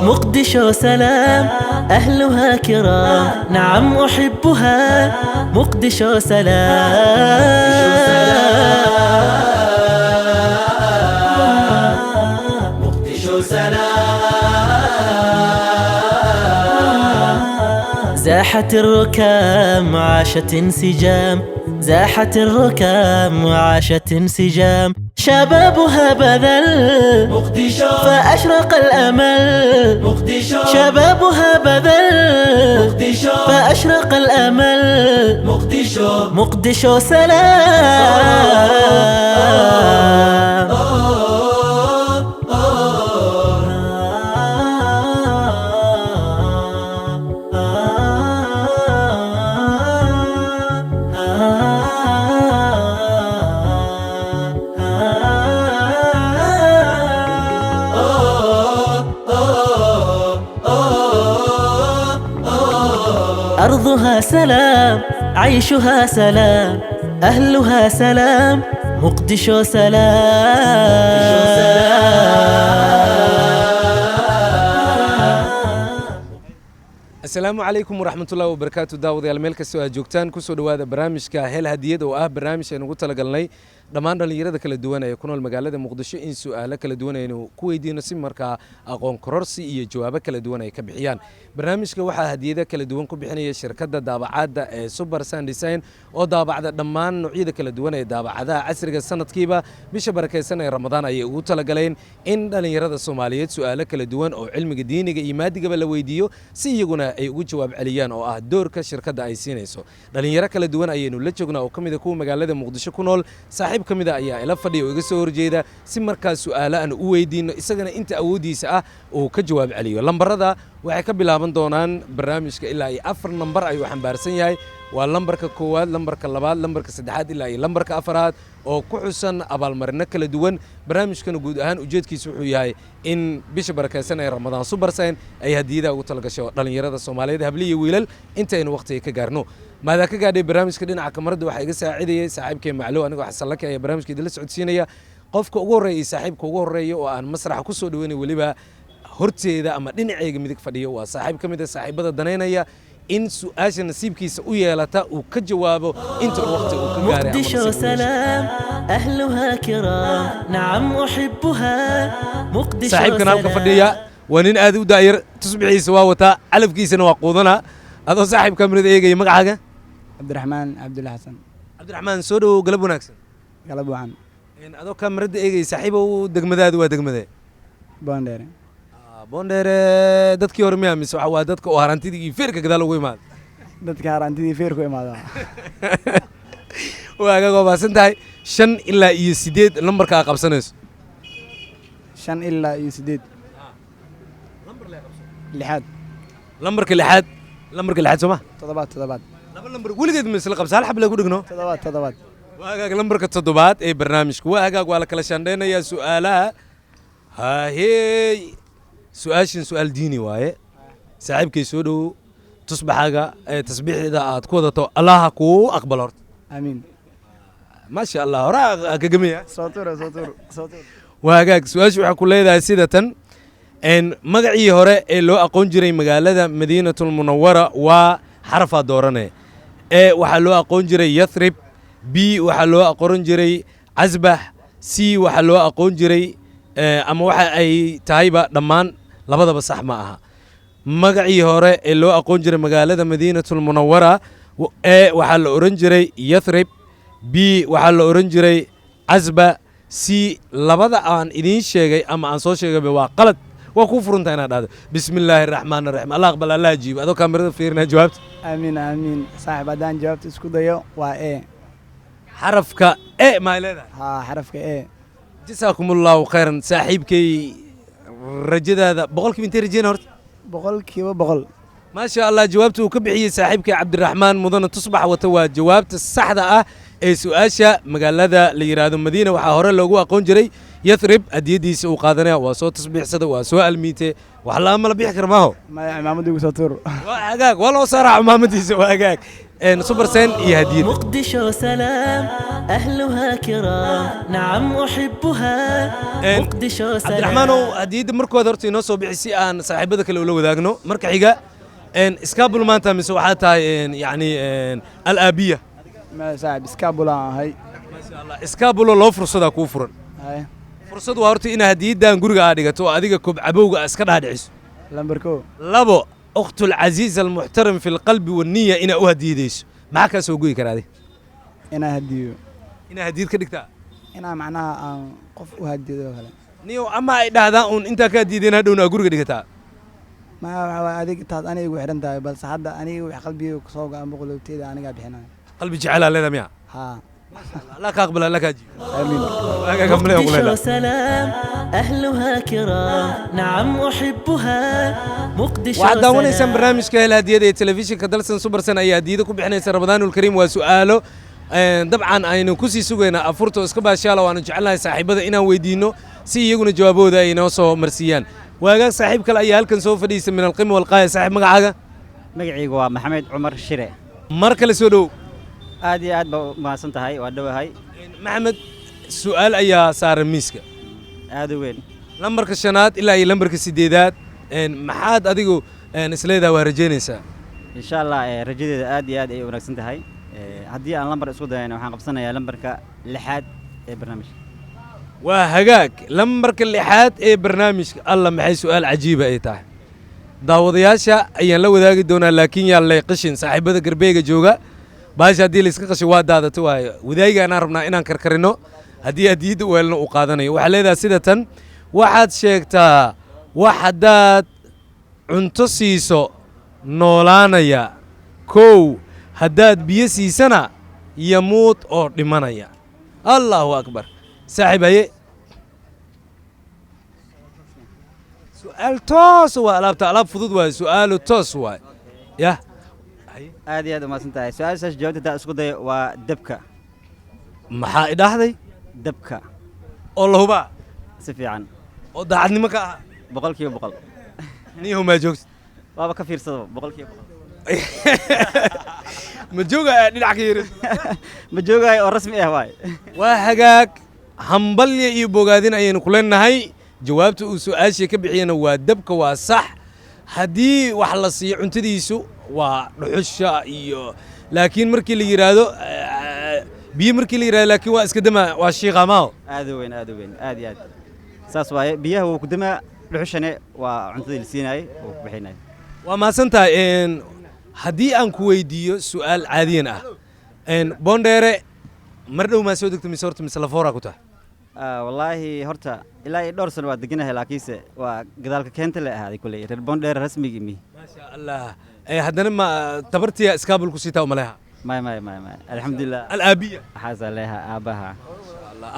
مقدشو سلام، أهلها كرام، نعم أحبها، مقدشو سلام. مقدشو سلام. زاحت الركام عاشت انسجام، زاحت الركام وعاشت انسجام، شبابها بذل مقدشو فأشرق الأمل. مقدشو شبابها بذل مقدشو فأشرق الأمل. مقدشو مقدشو سلام. أرضها سلام، عيشها سلام، أهلها سلام، مقدشو سلام. Asalaamu calaykum waraxmatullahi wabarakaatu. Daawadayaal, meel kastoo aad joogtaan, kusoo dhowaada barnaamijka Hel Hadiyad, oo ah barnaamij aynu ugu talagalnay dhammaan dhallinyarada kala duwan ee ku nool magaalada Muqdisho in su'aalo kala duwan aynu ku weydiino, si markaa aqoon kororsi iyo jawaabo kala duwan ay ka bixiyaan. Barnaamijka waxaa hadiyado kala duwan ku bixinaya shirkadda daabacaadda ee Super Sun Design, oo daabacda dhammaan noocyada kala duwan ee daabacadaha casriga. Sanadkiiba bisha barakeysan ee Ramadaan ayay ugu talagaleen in dhallinyarada Soomaaliyeed su'aalo kala duwan oo cilmiga diiniga iyo maadigaba la weydiiyo, si iyaguna ay ugu jawaab celiyaan, oo ah doorka shirkadda ay siinayso. Dhalinyaro kala duwan ayaynu la joognaa oo ka mid a kuwa magaalada Muqdisho ku nool. Saaxiib ka mid a ayaa ila fadhiya oo iga soo horjeeda, si markaas su'aalo aan u weydiino, isagana inta awooddiisa ah uu ka jawaab celiyo. Lambarada waxay ka bilaaban doonaan barnaamijka, ilaa iyo afar nambar ayuu xambaarsan yahay. Waa lambarka koowaad, lambarka labaad, lambarka saddexaad ilaa iyo lambarka afaraad, oo ku xusan abaalmarino kala duwan. Barnaamijkana guud ahaan ujeedkiisu wuxuu yahay in bisha barakeysan ee Ramadaan Subarsayn ay hadiyadaha ugu talagasho dhallinyarada Soomaaliyeed, habli iyo wiilal, intaynu waqtiga ka gaarno. Maadaa ka gaadhay barnaamijka? Dhinaca kamarada waxaa iga saacidayay saaxiibkay Maclow. Anigoo Xasan Laki ayaa barnaamijka idinla socodsiinaya. Qofka ugu horreeya iyo saaxiibka ugu horreeya oo aan masraxa ku soo dhaweynay, weliba horteeda ama dhinaceyga midig fadhiyo, waa saaxiib ka mid a saaxiibada danaynaya in su-aasha nasiibkiisa u yeelata uu ka jawaabo inta uu waqti uu ka gaaray ama مقدشو nasiib u yeeshay. سلام، أهلها كرام، نعم أحبها، مقدشو Saaxiibkan halka سلام. fadhiya waa nin aad u daayar, tusbixiisa waa wataa, calafkiisana waa quudanaa. Adoo saaxiib kamirada eegaya, magacaaga? Cabdiraxmaan Cabdulla Xasan. Cabdiraxmaan, soo dhowow, galab wanaagsan. Galab wacan. Adoo kamirada eegaya, saaxiibow, degmadaadu waa degmadee? Boondheere. Ah, Boondheere. Dadkii hore miyaa, mise waxa waa dadka oo harantidii iyo feerka gadaal ugu imaada? Dadka harantidii feer ku imaada. Waa agaga, waa mahadsan tahay. 5 ilaa iyo 8 lambarka aa qabsanayso. 5 ilaa iyo 8, lixaad. Lambarka lixaad, lambarka lixaad soo ma? Toddobaad, toddobaad. Laba lambar weligeed ma isla qabsa, hal xab lagu dhigno. Toddobaad, toddobaad. Waa hagaag, lambarka toddobaad ee barnaamijka. Waa hagaag, waa la kala shandhaynayaa su'aalaha. Haahey, su-aashan su-aal diini waaye. Saaxiibkay, soo dhowow. Tusbaxaaga ee tasbiixda aad ku wadato, Allaha kuu aqbalo horta. Aamiin. Maasha Allah, horaa kagamaya. Soo tuura, soo tuur, soo tuur. Waa hagaag, su-aashu waxaa ku leedahay sida tan: magacii hore ee loo aqoon jiray magaalada Madiinatulmunawara waa xarafaa doorane. E, waxaa loo aqoon jiray Yathrib; B, waxaa loo aqoon jiray Casbax; C, waxaa loo aqoon jiray ama waxa ay tahayba dhammaan labadaba sax ma aha. Magacii hore ee loo aqoon jiray magaalada Madiinatulmunawara: E, waxaa la oran jiray Yathrib; B, waxaa la oran jiray Casba; C, labada aan idiin sheegay ama aan soo sheegayba waa qalad. Waa kuu furuntaa inaad dhahdo bismi illaahi araxmaan araxiim, Allah aqbal, Allah ajiib, adoo kaamirada fiirinaya jawaabta. Aamiin, aamiin. Saaxiib, haddaan jawaabta isku dayo, waa E. Xarafka E maa leedahay? Haa, xarafka E. Jasaakum allahu khayran, saaxiibkay. Rajadaada 100% intee rajeyna horta? 100%. Maasha Allah, jawaabta uu ka bixiyey saaxiibkay Cabdiraxmaan Mudane tusbax wata waa jawaabta saxda ah ee su-aasha magaalada la yidhaahdo Madiina waxaa hore loogu aqoon jiray Yathrib. Hadiyadiisa uu qaadanaya, waa soo tasbiixsada, waa soo almiite. Wax la'aan ma la bixi kara maaho. Maya, cimaamada igu soo tuur. Waa hagaag, waa loo saaraa cumaamadiisa. Waa hagaag. Subarsen iyo hadiyadda. مقدشو سلام، أهلها كرام، نعم أحبها. مقدشو سلام. Cabdiraxmaanow, hadiyadda markooda horta inoo soo bixi si aan saaxiibada kale ula wadaagno. Marka xiga, iskaabul maanta mise waxaa tahay yacni alaabiya? Maya saaxib, iskaabulaan ahay. Maasha Allah, iskaabulo loo fursadaa kuu furan. Haye. Fursad waa horta inaa hadiyaddan guriga aa dhigato oo adiga kobcabowga aa iska dhaadhiciso. Lambar 1. Labo, ukhtu alcasiiz almuxtaram fi alqalbi wanniya inaa u hadiyadayso. Maxaa kaa soo goyi karaa adi? Inaan hadiyo. Inaa hadiyad ka dhigtaa. Inaan macnaha aan qof u hadiyado oo kale. Niyow, ama ay dhahdaan uun intaa ka hadiyadeen hadhowna aa guriga dhigataa. Maya, waxaa waaye adiga taas aniga igu xidhan tahay, balse hadda aniga wax qalbigayga kusoo go'an boqolowteeda anigaa bixinayo. Qalbi jecelaa leedaa miya? Haa. Allah ka aqbala, Allah ka ajiibo. Aamiin. Hagaag, hamle aan ku مقدشو leedahay. سلام، أهلها كرام، نعم أحبها. مقدشو Waxaad daawanaysaan سلام. barnaamijka Hel Hadiyada ee telefishinka Dalsan. Subarsan ayaa hadiyada ku bixinaysa. Ramadaanulkariim waa su'aalo. Dabcan aynu kusii sugaynaa afurta oo iska baashaala. Waanu jecelnahay saaxiibada inaan weydiino si iyaguna jawaabahooda ay inoo soo marsiiyaan. Waagaag, saaxiib kale ayaa halkan soo fadhiisa min alqima walqaaya. Saaxiib, magacaaga? Magacaygu waa Maxamed Cumar Shire. Mar kale soo dhow. Aad iyo aad baa u mahadsan tahay, waa dhowahay. Maxamed, su'aal ayaa saaran miiska. Aad u weyn. Lambarka shanaad ilaa iyo lambarka sideedaad, maxaad adigu isleedahay waa rajaynaysaa? Insha Allah, rajadeeda aad iyo aad ay u wanaagsan tahay. Haddii aan lambar isku dayana, waxaan qabsanayaa lambarka lixaad ee barnaamijka. Waa hagaag, lambarka lixaad ee barnaamijka. Alla, maxay su'aal cajiiba ay tahay! Daawadayaasha ayaan la wadaagi doonaa, laakiin yaa lay qashin saaxiibada garbeega jooga. Baasha haddii layska qashin waa daadato waayo. Wadaagiga anaan rabnaa inaan karkarino haddii hadiyadda weelna uu qaadanayo. Waxaa leedahay sida tan: waxaad sheegtaa wax haddaad cunto siiso noolaanaya, kow, haddaad biyo siisana yamuud oo dhimanaya. Allahu akbar! Saaxiib, haye, su'aal toos waa alaabta, alaab fudud waaye, su'aalu toos waaye yah. Aad iyo aad u mahadsan tahay. Su-aashaas jawaabta haddaan isku dayo waa dabka. Maxaa idhaahday? Dabka. Oo la hubaa? Si fiican. Oo daacadnimo ka ah? 100%. Niyahow, maa joogta? Waaba ka fiirsadaba, 100%. Ma jooga dhinac ka yiri? Ma joogayo oo rasmi ah waay. Waa hagaag, hambalya iyo bogaadin ayaynu ku leenahay. Jawaabta uu su-aashii ka bixiyana waa dabka, waa sax. Haddii wax la siiyo cuntadiisu waa dhuxusha iyo, laakiin markii la yidhaahdo biyo, markii la yidhahdo laakiin waa iska dama, waa shiiqamaaho. Aad u weyn, aad u weyn, aad iyo aad saas waaye. Biyaha wuu ku damaa, dhuxushane waa cuntadii la siinaayey wuu ku bixinayay. Waa mahadsan tahay. Haddii aan ku weydiiyo su'aal caadiyan ah, Boondheere mar dhow maa soo degta mise horta mise lafooraa ku tahay? Wallaahi horta ilaa iyo dhowr sano waa deganahay, laakiinse waa gadaalka keenta le ahaaday kulley reer Boondheer rasmigii mi. Maasha Allah. Haddana ma tabartiya iskaabul ku siitaa umaleha? Maya, maya, maya, maya, alxamdulilah. Alaabiya. Waxaasaa leeha aabbaha.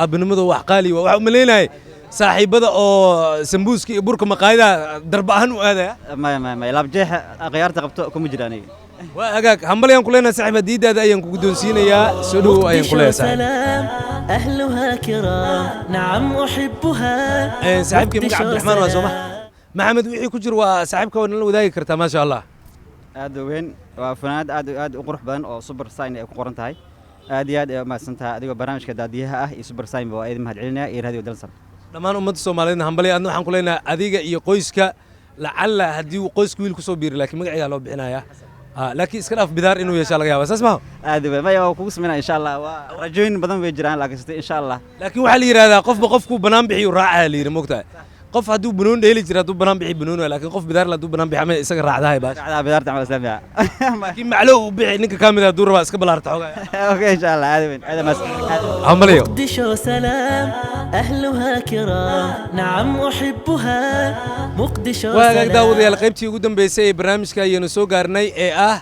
Aabanimadu wax qaali waa. Waxaa umaleynayay saaxiibada oo sambuuska iyo burka maqaayadaha darba ahaan u aadaya. Maya, maya, maya, laabjeexa khiyaarta qabto kuma jira aniga. Waa hagaag, hambalyaan ku leenahay saaxiib, hadiidaada ayaan ku guddoonsiinayaa. Soo dhowow ayaan ku مقدشو leeyahay saaxiib. سلام، أهلها كرام، نعم أحبها. Saaxiibkii magaca مقدشو Cabdiraxmaan waa sooma? سلام. Maxamed, wixii ku jir waa saaxiibka waa nala wadaagi kartaa, maasha Allah. Aad u weyn, waa funaanad aad iyo aad u qurux badan oo Super Sign ay ku qoran tahay. Aad iyo aad ay u mahadsan tahay adigoo barnaamijka daadiyaha ah iyo Super Sign waa idin mahad celinaya iyo Radio Dalsan. Dhammaan ummadda Soomaaliyeedna hambalya. Adna waxaan ku leenahay adiga iyo qoyska, lacalla haddii uu qoyska wiil kusoo biiri, laakiin magacigaa loo bixinayaa. Laakiin iska dhaaf, bidaar inuu yeeshaa laga yaaba, saas maha? Aad u weyn, maya, waa kugu sameynaa insha Allah. Waa rajooyin badan way jiraan, laakiin insha Allah. Laakiin waxaa la yidhahdaa qofba qofkuu banaan bixiyu raacaa la yidhi, moogtahay? Qof hadduu banoon dheeli jira, hadduu banaan bixi banoon waay, laakiin qof bidaar la hadduu banaan bixi ama isaga raacdahay baash. Raacdaa bidaarta camal islaamiga. Laakiin maclo uu bixi ninka ka mid ah hadduu rabaa iska balaarta xoogaa. Okay, insha Allah. Aad u weyn, aad mahadsan. Hambalyo. مقدشو سلام، أهلها كرام، نعم أحبها. مقدشو Waa hagaag. سلام. Daawadayaal, qaybtii ugu dambeysay ee barnaamijka ayaanu soo gaarnay ee ah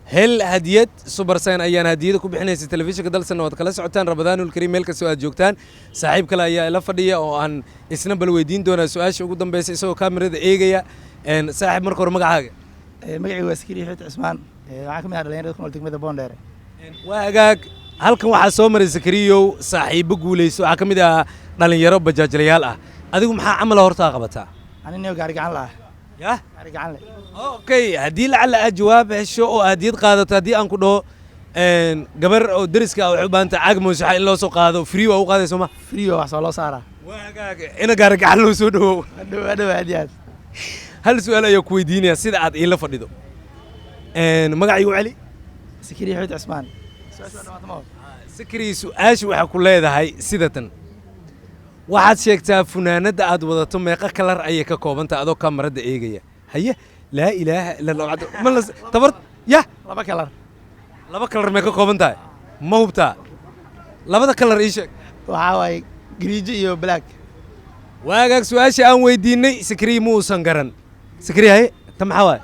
Hel Hadiyad. Subarsayn ayaan hadiyada ku bixinaysa, telefishinka Dalsan waad kala socotaan. Ramadaanul kariim meel kastoo aad joogtaan. Saaxiib kale ayaa ila fadhiya oo aan isna bal weydiin doonaa su-aasha ugu dambeysa isagoo kaamirada eegaya. Saaxiib, marka hore magacaaga? Magacaygu waa Askari Xuut Cusmaan. Waxaan ka mid ah dhalinyarada ku nool degmada Boondheere. Waa hagaag, halkan waxaa soo maray Sakariyow saaxiibo guuleyso. Waxaa ka mid ah dhalinyaro bajaajlayaal ah. Adigu maxaa camala hortaa qabataa? Ani niyo gaari gacan la ah. Yah. Gaari gacan le. Okay, haddii lacala aad jawaab hesho oo aad diyad qaadato, haddii aan ku dhaho gabar oo deriska ah waxay u baahan tahay caag moosaxa in loo soo qaado, free waa u qaaday soo ma? Free waa wax soo loo saaraa. Waagaag ina gaari gacan loo soo dhawow. Hadhow hadhow, aad iyo aad. Hal su-aal ayaa ku weydiinaya sida aad iila fadhido. Magacaygu celi. Sikriye Xuud Cusmaan. Su-aasha waa dhamaatay, ma og. Sikri, su-aasha waxaa ku leedahay sidatan: waxaad sheegtaa funaanadda aad wadato meeqa kalar ayay ka koobantahay, adoo kamarada eegaya. Haye, laa ilaaha illa Allah, ma la tabar yah. Laba kalar. Laba kalar may ka kooban tahay? Ma hubtaa? Labada kalar ii sheeg. Waxaa waaye gariijo iyo black. Waagaag, su-aasha aan weydiinay Sikriye ma uusan garan. Sikriye, haye, ta maxaa waaye?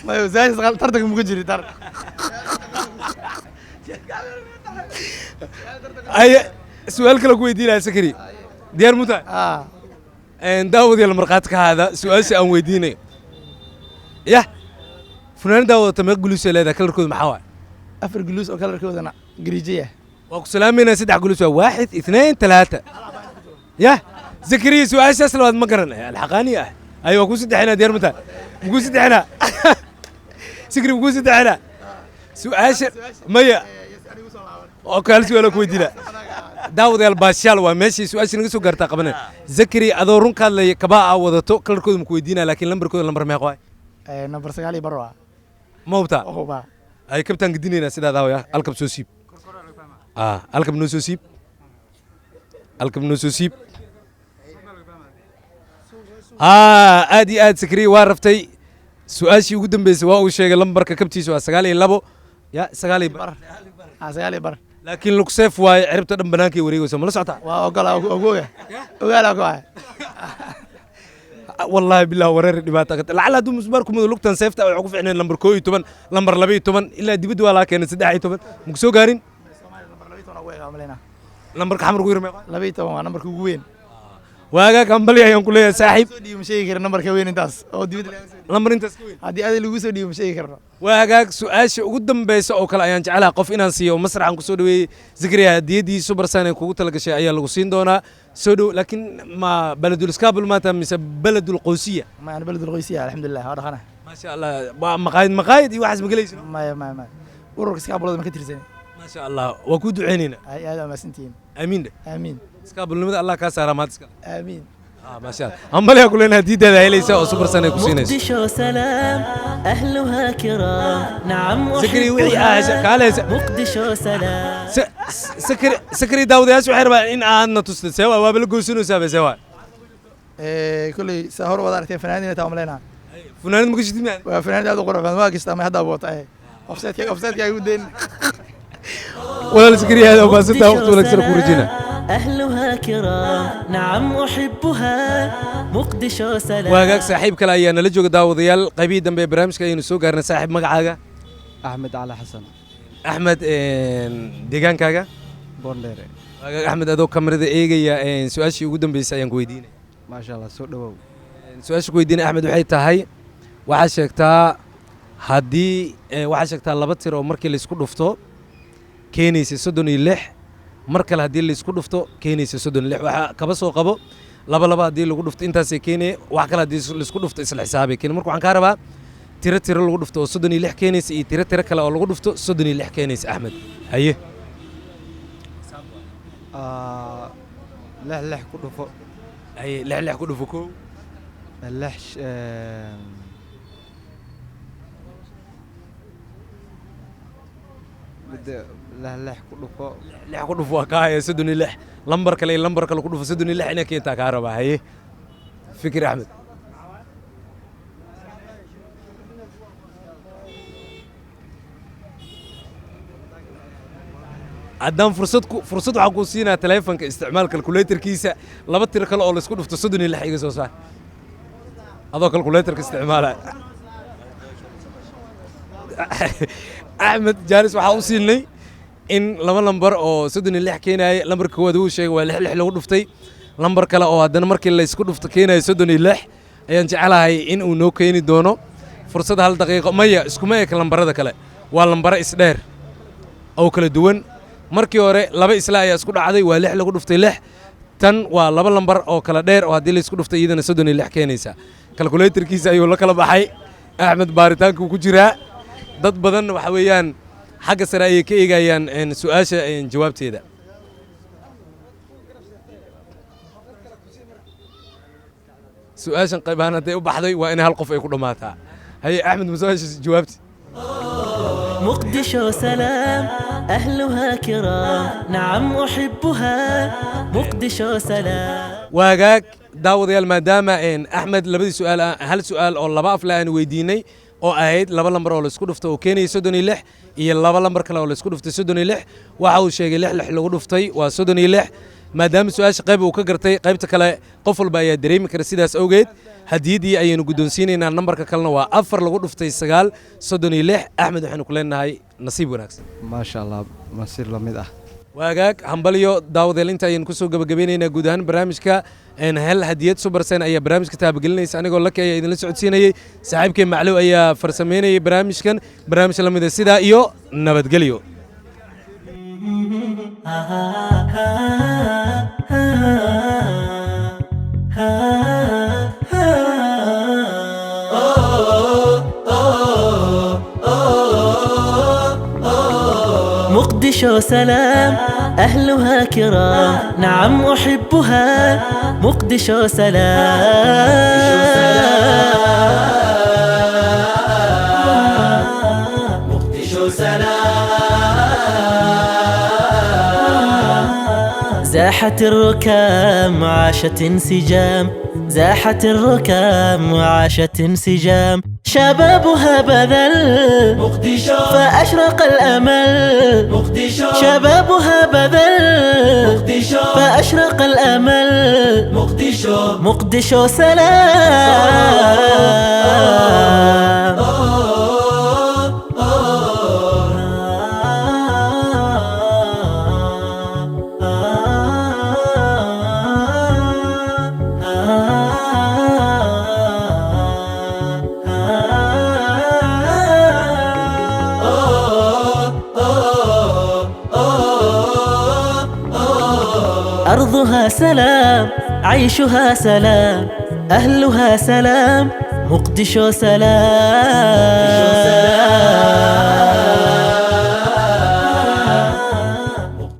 Mayo, su-aashaas tartanka muku jiri tar. Haye, su-aal kale ku weydiinaya Sikri, diyaar mu tahay? Ah. Daawadayaal, markhaati ka haada su-aasha aan weydiinayo. Yah, funaanaddaa wadata meeqa guluusay leedahay? Kalarkooda maxaa waaye? Afar guluus oo kalarkoodana gariijo yah. Waa ku salaamayna. Saddex guluus waa waaxid, itnain, talaata. Yah, Zakariya, su-aashaas labaad ma garan alxaqaani ah. Ay, waa kuu saddexinaa, diyaar ma tahay? Makuu saddexinaa Sikri? Makuu saddexinaa su-aasha? Maya, oo kale hal su-aal ku weydiina. Daawadayaal, baashaal waa meeshii su-aasha naga soo gaartaa qabana. Zakari, adoo run ka hadlaya, kabaa aa wadato kalarkooda maku weydiinaya, laakiin lambarkooda lambar meeq waay? Number 9.5 waa. Ma hubtaa? Hubaa. Ay, kabtaan gedinaynaa sidaada hawaya. Alkab soo siib, ah, alkab noo soo siib, alkab noo soo siib. Haa, aad iyo aad Sakriye waa raftay. Su-aashii ugu dambeysay waa uu sheegay, lambarka kabtiisa waa 9.2 ya 9.5. Ah, 9.5. Laakiin lugseef waaye, ciribta dhan banaankay wareegaysa, ma la socotaa? Waa ogola, ogoga ogaala ku waay. Wallaahi bilah, wareer dhibaata ka lacala hadduu musbaar ku mudo lugtan seefta waxaa ku ficneen lambar 11, lambar 12, ilaa dibadda waa laga keenay 13, maku soo gaarin. Number 12 ugu egaa malaynaa. Lambarka xamar ku yar meeqa? 12 waa nambarka ugu weyn. Waagaag, hambali ayaan ku leeyahay saaxiib. Soo dhiibo ma sheegi kara nambarka weyn intaas oo dibadda laga soo dhiibo. Lambar intaas ka weyn. Haddii adiga lagu soo dhiibo ma sheegi karno. Waagaag, su-aasha ugu dambeysa oo kale ayaan jeclaha qof inaan siiyo oo masraxan kusoo dhaweeyey. Zikriya, hadiyadii Subarsan ee kugu tala gashay ayaa lagu siin doonaa. Soo dhow, laakiin ma beledul iskaabul maanta mise beledul qowsiya? Ma ana beledul qoysiya, alxamdulilah, waa dhaqana. Maasha Allah, waa maqaayad maqaayad iyo waxaas ma gelaysa? Maya maya maya, ururka iskaabulada ma ka tirsan. Maasha Allah, waa kuu duceynaynaa. Ay, aad waa mahadsantihiin. Aamiin dheh. Aamiin. Iskaabulnimada Allah kaa saaraa maad iska. Aamiin. Ah, maasha Allah, hambaliyaa ku leenahay, hadiidaada helaysa oo Subarsan ay ku siinayso. مقدشو سلام، أهلها كرام، نعم. Zakari, wixii aa hesha أحبها. kaale hesha. مقدشو سلام. Sakri, Sakri, daawadayaashu waxay rabaan in aadna tusto sewa waaba la goosanaysaa sewa. Kolley saa hor wada aragteen fanaaniin taa umaleynaa. Funaanad ma gashid miyaa? Waa fanaanid aad u qurux badan, waa gashtaa, ma hadda wata offside offside ugu deyn. Walaal Sakri, aad u mahadsantahay, waqti wanaagsan ku rajina. أهلها كرام، نعم أحبها، مقدشو سلام. Waagaag, saaxiib kale ayaa nala jooga. Daawadayaal, qaybihii dambe ee barnaamijka ayaynu soo gaarnay. Saaxiib, magacaaga? Axmed Cali Xasan. Axmed, deegaankaaga? Boondheere. Waagaag Axmed, adoo kamarada eegaya, su-aashii ugu dambeysay ayaan ku weydiinaya. Maasha Allah, soo dhawow. Su-aasha ku weydiinaya Axmed waxay tahay, waxaa sheegtaa haddii waxaa sheegtaa laba tir oo markii laisku dhufto keenaysa 36, mar kale haddii laisku dhufto keenaysa 36. Waxaa kaba soo qabo laba laba haddii lagu dhufto intaasay keenaya, wax kale haddii laisku dhufto isla xisaabay keenaya. Marka waxaan kaa rabaa tiro tiro lagu dhufto oo 36 keenaysa iyo tiro tiro kale oo lagu dhufto 36 keenaysa. Axmed, haye. Lix lix ku dhufo. Haye, lix lix ku dhufo kow. Lix midda lix lix ku dhufo. Lix ku dhufo waa kaa haya 36. Lambar kale iyo lambar kale ku dhufo, 36 inay keentaa kaa rabaa. Haye, fikir Axmed. Haddaan fursad ku fursad waxaa kuu siinaa taleefanka isticmaal kalkulatorkiisa, laba tiro kale oo laisku dhufto 36 iga soo saar adoo kalkulatorka isticmaalaya. Axmed jaanis waxaa u siinay in laba lambar oo 36 keenaya. Lambarka koowaad uu sheegay waa lix lix lagu dhuftay. Lambar kale oo haddana markii la isku dhufto keenaya 36 ayaan jecelahay in uu noo keeni doono. Fursad hal daqiiqo. Maya, iskuma eka lambarada kale, waa lambaro isdheer oo kala duwan. Markii hore laba isla ayaa isku dhacday, waa lix lagu dhuftay lix. Tan waa laba lambar oo kala dheer oo haddii laysku dhuftay iyadana 36 keenaysa. Calculatorkiisa ayuu la kala baxay Axmed, baaritaankuu ku jiraa. Dad badan waxa weeyaan xagga sare ayay ka eegayaan su-aasha jawaabteeda. Su-aashan qaybahan hadday u baxday waa in hal qof ay ku dhammaataa. Haye Axmed, ma su-aasha jawaabti? مقدشو سلام، أهلها كرام، نعم أحبها، مقدشو سلام. Waagaag daawadayaal, maadaama Axmed labadii su'aal hal su'aal oo laba afle aan weydiinay oo ahayd laba lambar oo laisku dhufto oo keenaya 36 iyo laba lambar kale oo laisku dhuftay 36, waxa uu sheegay lix lix lagu dhuftay waa 36. Maadaama su-aasha qayb uu ka gartay, qaybta kale qof walba ayaa dareemi kara. Sidaas awgeed hadiyaddii ayaynu guddoonsiinaynaa. Nambarka kalena waa afar lagu dhuftay sagaal, 36. Axmed, waxaynu ku leenahay nasiib wanaagsan. Maasha Allah, masiir la mid ah. Waagaag, hambalyo. Daawadayaal, inta ayaynu kusoo gabagabeynaynaa guud ahaan barnaamijka hel hadiyad. Subarsen ayaa barnaamijka taabagelinaysa, anigoo Laki ayaa idinla socodsiinayey, saaxiibkay Maclow ayaa farsameynayay barnaamijkan. Barnaamij la mida, sidaa iyo nabadgelyo. مقدشو سلام، أهلها كرام، نعم أحبها، مقدشو سلام. مقدشو سلام. زاحت الركام عاشت انسجام، زاحت الركام وعاشت انسجام، شبابها بذل مقدشو فأشرق الأمل. مقدشو شبابها بذل مقدشو فأشرق الأمل. مقدشو مقدشو سلام. أرضها سلام، عيشها سلام، أهلها سلام، مقدشو سلام.